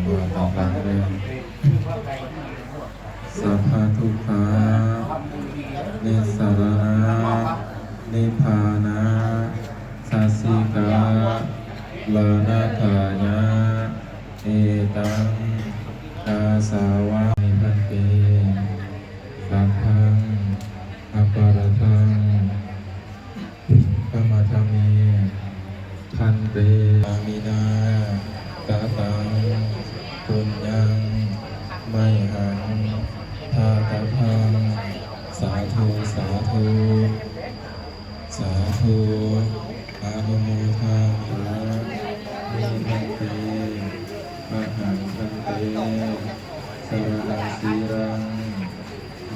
ວ່າຕ່າງໆເດີ. ສັບພະທຸກຂາ ນິດສະລະນະ ນິບພານະ ສັດສິກາ ລານະຖາຍະ ເອຕັງ ອາສາວະ ເມ ພັນເຕ ສັງ ອະປະຣາທັງ ຂະມາທະເມ ພັນເຕ ຍາມິນາ ກະຕັງ ປຸນຍັງ ໄມຫັງ ທາຕະພັງ ສາທຸ ສາທຸ ສາທຸ ອະນຸໂມທາມິ ເມ ພັນເຕ ມະຫັງ ພັນເຕ ສະຣະນັງ ສີລັງ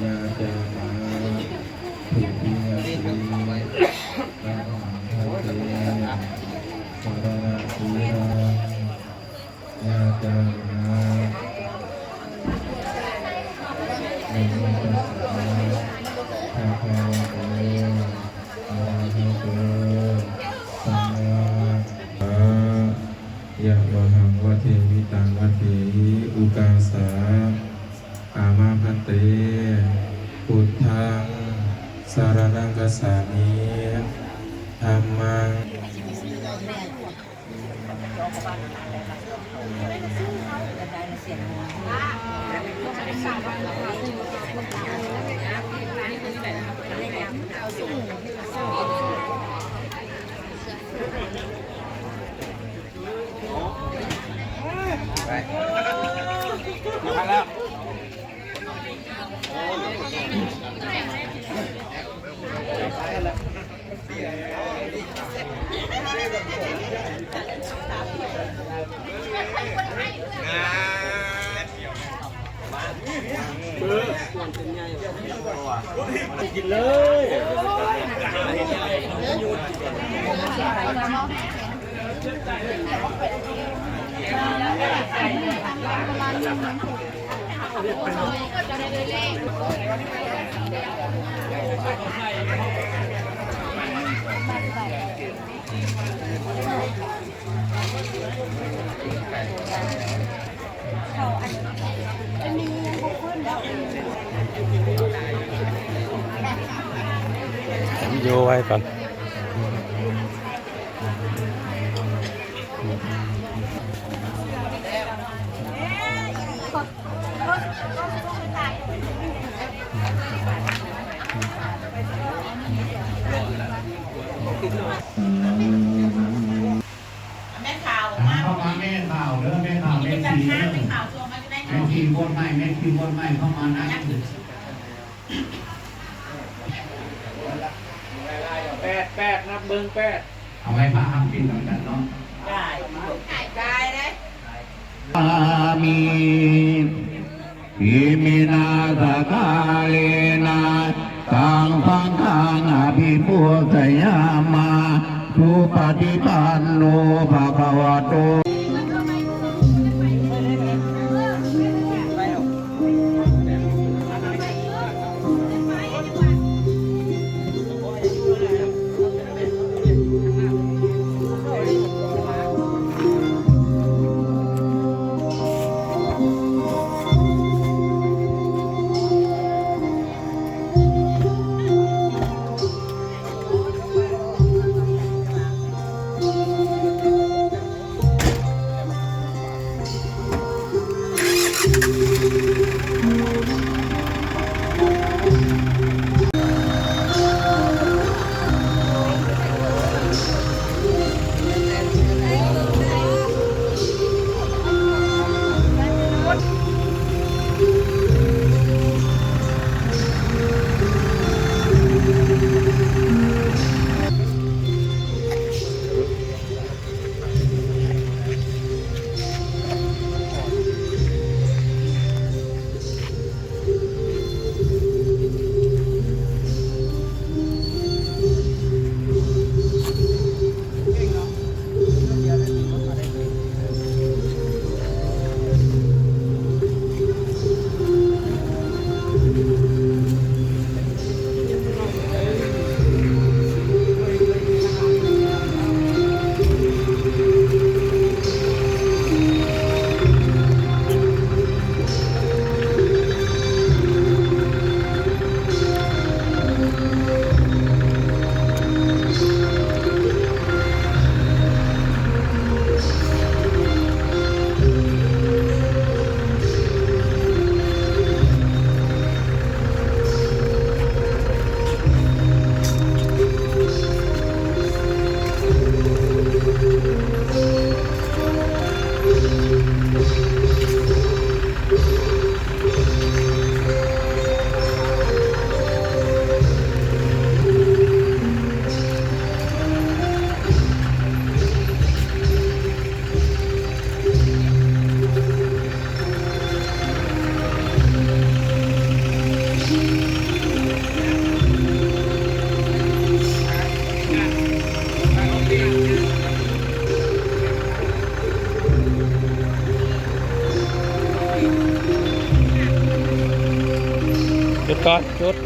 ຍາຈາມາ ທຸຕິຍະສີ ຍາຈາມາ ຍະວະຫັງ ວະເທ ວິຕັງ ວະເທຫິ ອຸກາສາ ອາມາ ພັນເຕ ພຸດທັງ ສະຣະນັງ ຄັດສາມິ ທຳມັງ ວິດີໂອໄວ້ກ່ອນ. ແມ່ຂາວ ເຂົ້າມາແມ່ຂາວເດີ ແມ່ຂາວ ແມ່ຊີເດີ ແມ່ຊີຄົນໃໝ່ ແມ່ຊີຄົນໃໝ່ເຂົ້າມານຳ. ແປດ ແປດ ນັບເບິ່ງແປດ. ເອົາໄວ້ພາຮັບກິນນຳກັນເນາະ. ກາຍ ກາຍເດ້. ສາມິ ອິມິນາ ສະກາເລນະ ຕັງ ສັງຄັງ ອະພິປູຊະຍາມະ ສຸປະຕິປັນໂນ ພະຄະວະໂຕ. ຈຸດກ່ອນ ຈຸດ.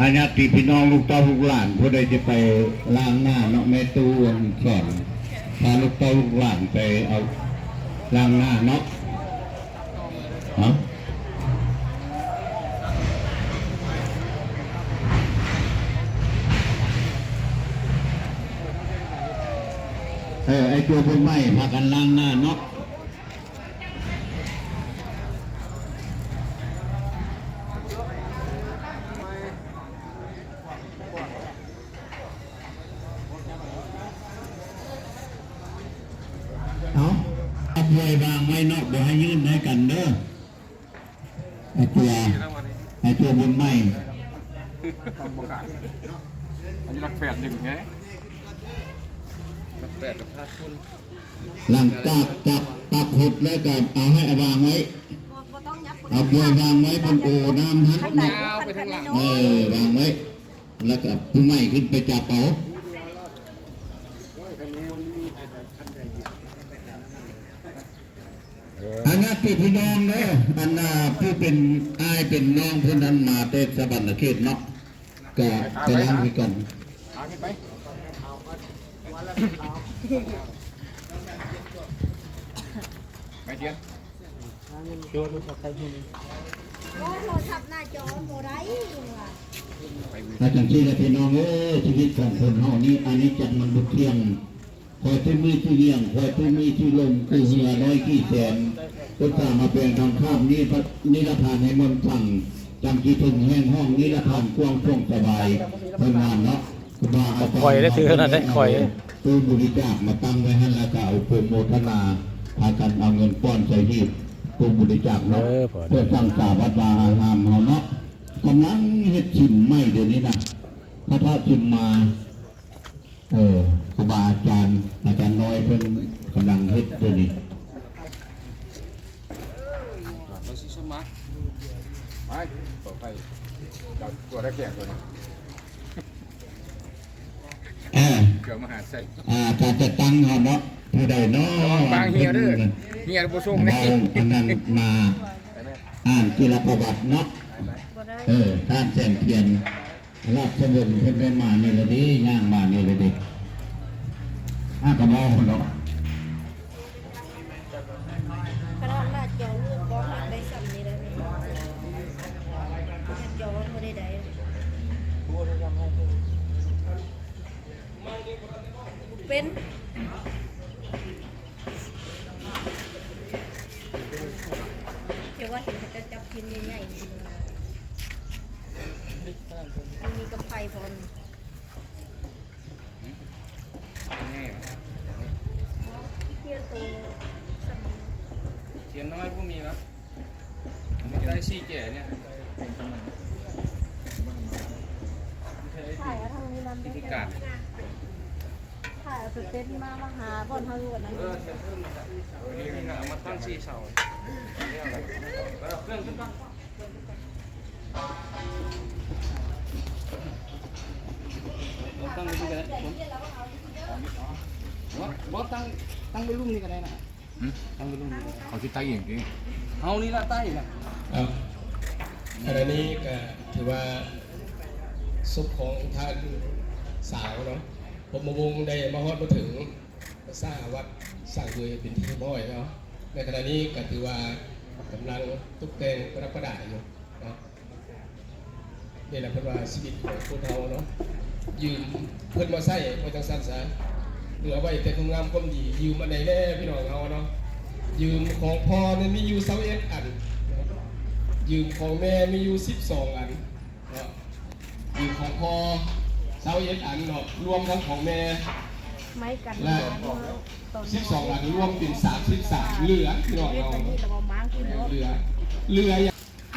ອາ ຍາດຕິພີ່ນ້ອງລູກເຕົ້າລູກຫຼານ ຜູ້ໃດຈະໄປລ້າງໜ້າເນາະ ແມ່ຕູ້ອັນສອນ ພາລູກເຕົ້າລູກຫຼານໄປເອົາລ້າງໜ້າເນາະ. ຮະ ເອີ ໄອ້ຕົວບຸນໃໝ່ພາກັນລ້າງໜ້າເນາະ. ເອົາ ເອົາຖ້ວຍວາງໄວ້ເນາະ ບໍ່ໃຫ້ຍື່ນໃຫ້ກັນເດີ ໄອ້ຕົວ ໄອ້ຕົວບຸນໃໝ່ ອັນນີ້ລັກແປດໜຶ່ງແຮະ ລັກແປດກັບພາດຄຸນ ຫຼັງຈາກຕັກ ຕັກຫົດແລ້ວກໍເອົາໃຫ້ ເອົາວາງໄວ້ ເອົາຖ້ວຍວາງໄວ້ບົນໂອນ້ຳຫັ້ນເນາະ ເອີ ວາງໄວ້. ແລ້ວກໍຜູ້ໃໝ່ຂຶ້ນໄປຈັບເອົາ. ອັນນັ້ນຄືພີ່ນ້ອງເດີ ອັນນ່າ ຜູ້ເປັນອ້າຍເປັນນ້ອງເພິ່ນນັ້ນມາແຕ່ສະຫວັນນະເຂດເນາະ ກໍໄປລ້າງຄືກັນ. ໄປ ໄປດຽວ. ໂອ້ ໂທລະສັບໜ້າຈໍບໍ່ໄດ້ວ່າ. ອາ ຈັ່ງຊີ້ລະພີ່ນ້ອງເອີຍ ຊີວິດຂອງຄົນເຮົານີ້ ອະນິດຈັງມັນບໍ່ທ່ຽງ ຄອຍຜູ້ມີຊື່ລ້ຽງ ຄອຍຜູ້ມີຊື່ລົມ ຄືເຮືອນ້ອຍຂີ່ແຊນ ອຸດສາມາແປງທາງຂ້າມ ນິ ນິລະພານໃຫ້ມ່ວນຟັງ ຈັ່ງຊິເຖິງແຫ່ງຫ້ອງນິລະພານກວ້າງຂວາງສະບາຍ ເພິ່ນວ່າເນາະ. ຄູບາອາຈານ ຂ້ອຍໄດ້ຖືເທົ່ານັ້ນເດ້ ຂ້ອຍ ຕູ້ບໍລິຈາກມາຕັ້ງໄວ້ຫັ້ນ ແລ້ວກໍເອົາໂປຣໂມທະນາ ພາກັນເອົາເງິນປ້ອນໃສ່ຫີບຕູ້ບໍລິຈາກເນາະ ເອີ ພໍ ເພື່ອສ້າງສາວັດວາອາຮາມເຮົາເນາະ. ກຳລັງເຮັດສິມໃໝ່ດຽວນີ້ນະ ພະທາດສິມມາ ເອີ ຄູບາອາຈານ ອາຈານນ້ອຍເພິ່ນກຳລັງເຮັດດຽວນີ້. ໄປ ຕົວໄປ ຕົວໄດ້ແກ່ຕົວນີ້. ເອີ ເກືອມະຫາໄຊ ອ່າ ການຈັດຕັ້ງເຮົາເນາະ ຜູ້ໃດເນາະ ບາງເຮຍເດີ ເຮຍບໍ່ສົ່ງເດ້ ເວົ້າອັນນັ້ນມາ ອ່ານກິລະປະຫວັດເນາະ ເອີ ທ່ານແສງທຽນ ລາດຊະວົງເພິ່ນໄດ້ມານີ້ລະເດ້ ຍ່າງມານີ້ລະເດ້ ຫາກະເວົ້າເນາະ. ຂະໜາດໜ້າຈໍມືກ້ອງຍັງໄດ້ສ່ຳນີ້ແຫຼະ ໜ້າຈໍບໍ່ໄດ້ໃດ ເປັນ ເຈົ້າວ່າເຫັນເຂົາເຈົ້າຈັບກິນໃຫຍ່ໆ ມັນມີກະໄຟພ້ອມ. ຂຽນນ້ອຍບໍ່ມີຫວາ? ໄດ້ສີ່ແຈນີ້ ຂາຍເອົາທາງນີ້ນຳ ພິທີການ ຂາຍເອົາສະເຕັນມາ ມາຫາບ່ອນເຮົາຢູ່ອັນນັ້ນ ເອີ ເອົາມາຕັ້ງສີ່ເສົາ ເຄື່ອງຂຶ້ນກ່ອນ. ຕັ້ງໄວ້ນີ້ກໍໄດ້ ບໍ່ ບໍ່ ຕັ້ງ ຕັ້ງໄວ້ລຸ່ມນີ້ກໍໄດ້ນະ ຫືມ ຕັ້ງໄວ້ລຸ່ມນີ້ ເຂົາຊິໄຕ່ເອງຕິ ເຮົານີ້ລະໄຕ່ນະ ເອົາ ຂະນະນີ້ກໍຖືວ່າສົບຂອງທ່ານ ສາວເນາະ ພົມມະວົງໄດ້ມາຮອດມາເຖິງ ສ້າງວັດສ້າງເວີຍເປັນທີ່ຮຽບຮ້ອຍແລ້ວ. ໃນຂະນະນີ້ກໍຖືວ່າກຳລັງຕົກແຕ່ງປະດັບປະດາຢູ່ເນາະ. ນີ້ແຫຼະເພິ່ນວ່າຊີວິດຂອງຄົນເຮົາເນາະ ຢືມເພິ່ນມາໃຊ້ ວ່າຈັ່ງຊັ້ນຊະ ຫຼືເອົາໄວ້ແຕ່ຄວາມງາມຄວາມດີ. ຢືມອັນໃດແດ່ພີ່ນ້ອງເຮົາເນາະ? ຢືມຂອງພໍ່ນີ້ມີຢູ່ຊາວເອັດອັນເນາະ, ຢືມຂອງແມ່ມີຢູ່ສິບສອງອັນເນາະ, ຢືມຂອງພໍ່ຊາວເອັດອັນເນາະ, ລວມທັງຂອງແມ່ ໄມ້ກັນ ແລະ ສິບສອງອັນ ລວມເປັນສາມສິບສາມ ເຫຼືອພີ່ນ້ອງເຮົາ ເຫຼືອ ເຫຼືອ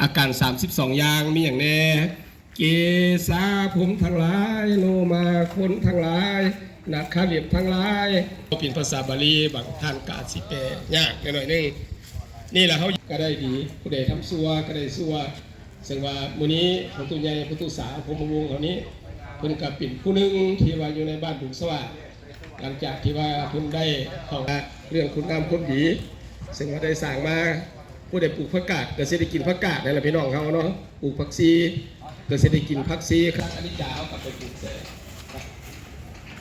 ອາການສາມສິບສອງຢ່າງມີຫຍັງແດ່? ເກສາພົມທັງຫຼາຍ ໂລມາຂົນທັງຫຼາຍ ໜັກຂະເລັບທັງຫຼາຍ. ເປັນພາສາບາລີ ບາງທ່ານກໍອາດຊິແປຍາກໜ້ອຍໜຶ່ງ. ນີ້ລະເຮົາກໍໄດ້ດີ ຜູ້ໃດທຳຊົ່ວກໍໄດ້ຊົ່ວ. ເຊິ່ງວ່າມື້ນີ້ພະຕູ້ໃຫຍ່ ພະຕູ້ສາວ ພົມມະວົງເຮົານີ້ ເພິ່ນກໍເປັນຜູ້ໜຶ່ງທີ່ວ່າຢູ່ໃນບ້ານດຸງສະຫວ່າງ ຫຼັງຈາກທີ່ວ່າເພິ່ນໄດ້ເຂົ້າເລື່ອງຄຸນງາມຄວາມດີ ເຊິ່ງວ່າໄດ້ສ້າງມາ ຜູ້ໃດປູກຜັກກາດກໍຊິໄດ້ກິນຜັກກາດນັ້ນລະພີ່ນ້ອງເຮົາເນາະ, ປູກຜັກຊີກໍຊິໄດ້ກິນຜັກຊີ. ຄັນອັນນີ້ຈາເຮົາກໍໄປປູກໃສ່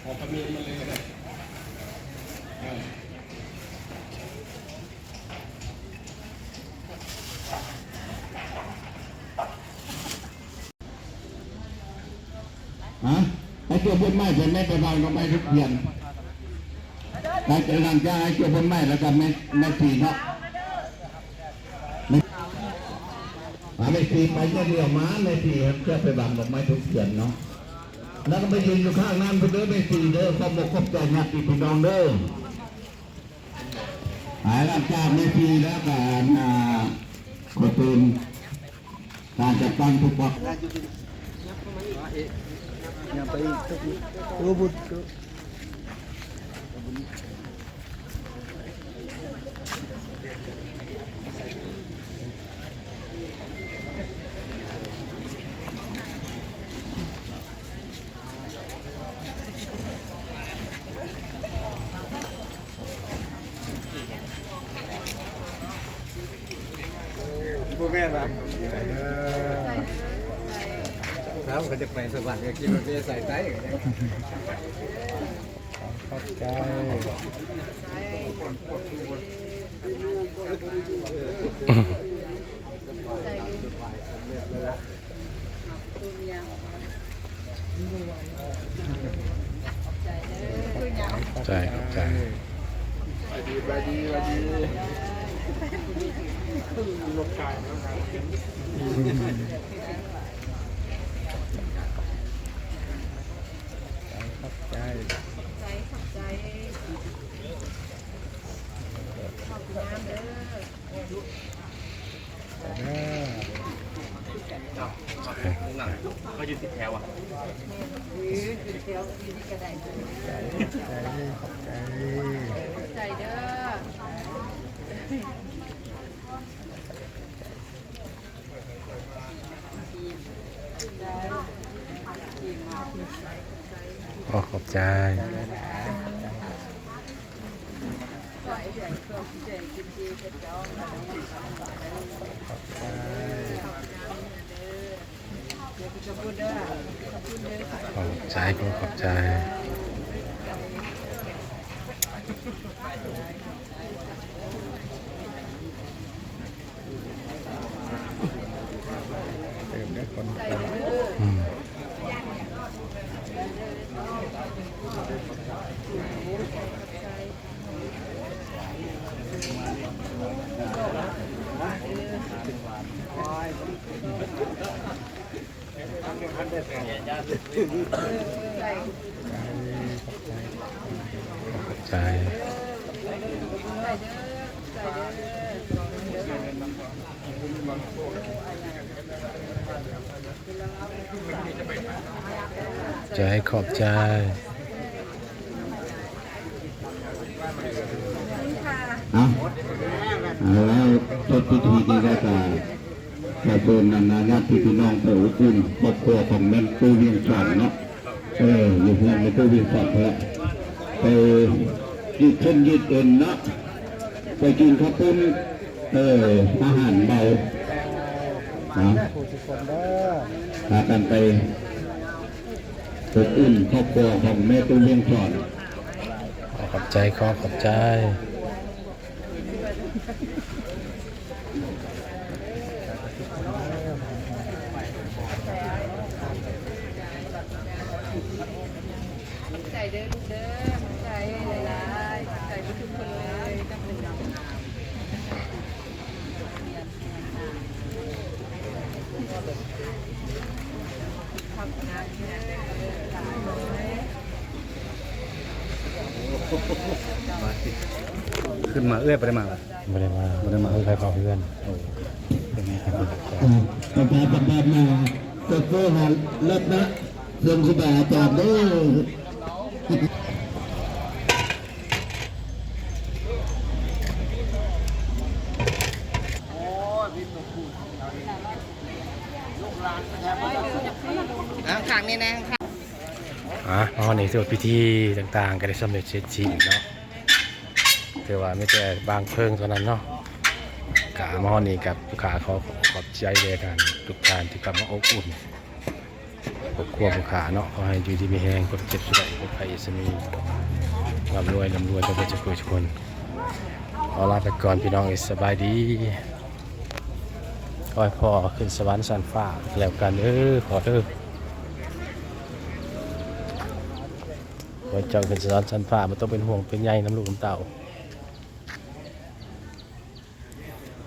ເອົາຂະເໝນມາເລີຍກໍໄດ້. ຮະ ໃຫ້ເຈົ້າບົນໄມ້ເພິ່ນແມ່ໄປວາງດອກໄມ້ທູບທຽນ. ຫຼັງຈາກນັ້ນຈະໃຫ້ເຈົ້າບົນໄມ້ ແລ້ວກໍແມ່ ແມ່ຊີເນາະ ແມ່ ອາ ແມ່ຊີໄປຢ່າດຽວມາ ແມ່ຊີຈະໄປວາງດອກໄມ້ທູບທຽນເນາະ. ແລ້ວກໍໄປຢືນຢູ່ຂ້າງນັ້ນພຸ້ນເດີ ແມ່ຊີເດີ. ຂອບອົກຂອບໃຈຍາດຕິພີ່ນ້ອງເດີ. ອາ ຫຼັງຈາກເວທີແລ້ວກໍ ອາ ຂໍເຊີນການຈັດຕັ້ງທຸກພັກ ບໍ່ແມ່ນວ່າ ເອີ ເຮົາກໍຈະໄປສະຫວັນ ກໍຂີ່ລົດເມສາຍໃຕ້. ຂອບໃຈ. ຂອບໃຈ ຂອບໃຈ. ສະບາຍດີ ສະບາຍດີ. ຂອບໃຈ ຂອບໃຈ ຂອບໃຈ. ເດີ ເຂົາຢູ່ຕິດແຖວອະ ຂອບໃຈ ຂອບໃຈ ຂອບໃຈເດີ. ຂໍຂອບໃຈ. ຂອບໃຈ ຂໍຂອບໃຈ. ເຕີມໄດ້ຄົນ ອືມ. ຂອບໃຈ ຂອບໃຈ ຂອບໃຈ. ໃຈ ຂອບໃຈ. ເອົາ ແລ້ວຈົບພິທີນີ້ແລ້ວກໍ ຂໍເຊີນນຳຍາດພີ່ນ້ອງໄປອົບອຸ່ນຄອບຄົວຂອງແມ່ຕູ້ວຽງຈັນເນາະ. ເອີ ຢູ່ເຮືອນແມ່ຕູ້ວຽງຈັນພຸ້ນແຫຼະ ໄປຢືດເສັ້ນຢືດເອັນເນາະ ໄປກິນເຂົ້າປຸ້ນ ເອີ ອາຫານເບົາ ເນາະ ພາກັນໄປ ອົບອຸ່ນຄອບຄົວຂອງແມ່ຕູ້ວຽງສອນ. ຂໍຂອບໃຈ ຂໍຂອບໃຈ. ຂອບໃຈເດີລູກເດີ ຂອບໃຈຫຼາຍໆ ຂອບໃຈເບິດທຸກຄົນເລີຍ. ຂຶ້ນມາ ເອື້ອຍບໍ່ໄດ້ມາບໍ່? ບໍ່ໄດ້ມາ ບໍ່ໄດ້ມາ ເອື້ອຍໄປເຝົ້າເຮືອນ. ໂອ້ ເປັນໄງ? ອືມ ເປັນໄງ ເປັນແບບນີ້ ເຈົ້າໂຕຫາເລີດນະ ເລື່ອງຄູບາອາຈານເດີ. ຂ້າງນີ້ແນ່ ຂ້າງໆ. ອ່າ ມາຮອດນີ້ຖືວ່າພິທີຕ່າງໆກໍໄດ້ສຳເລັດເສັດສິ້ນເນາະ ຖືວ່າມີແຕ່ບາງເພີງເທົ່ານັ້ນເນາະ. ກະມາຮອດນີ້ກັບລູກຄ້າຂໍຂອບໃຈແດ່ທ່ານທຸກທ່ານທີ່ເຂົ້າມາອົບອຸ່ນ ຄອບຄົວຜູ້ຂ້າເນາະ. ຂໍໃຫ້ຢູ່ດີມີແຮງ ຄວາມເຈັບຢ່າໄດ້ ຄວາມໄຂ້ຢ່າມີ ລ່ຳລວຍ ລ່ຳລວຍກັນເບິດທຸກຜູ້ທຸກຄົນ. ຂໍລາໄປກ່ອນພີ່ນ້ອງເອີຍ ສະບາຍດີ. ຂໍໃຫ້ພໍ່ຂຶ້ນສະຫວັນຊັ້ນຟ້າແລ້ວກັນເດີ ພໍ່ເດີ. ຂໍໃຫ້ເຈົ້າຂຶ້ນສະຫວັນຊັ້ນຟ້າ ບໍ່ຕ້ອງເປັນຫ່ວງເປັນໃຍນຳລູກນຳເຕົ້າ.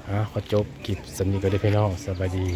ອ່າ ຂໍຈົບຄລິບສ່ຳນີ້ກ່ອນເດີພີ່ນ້ອງ ສະບາຍດີ.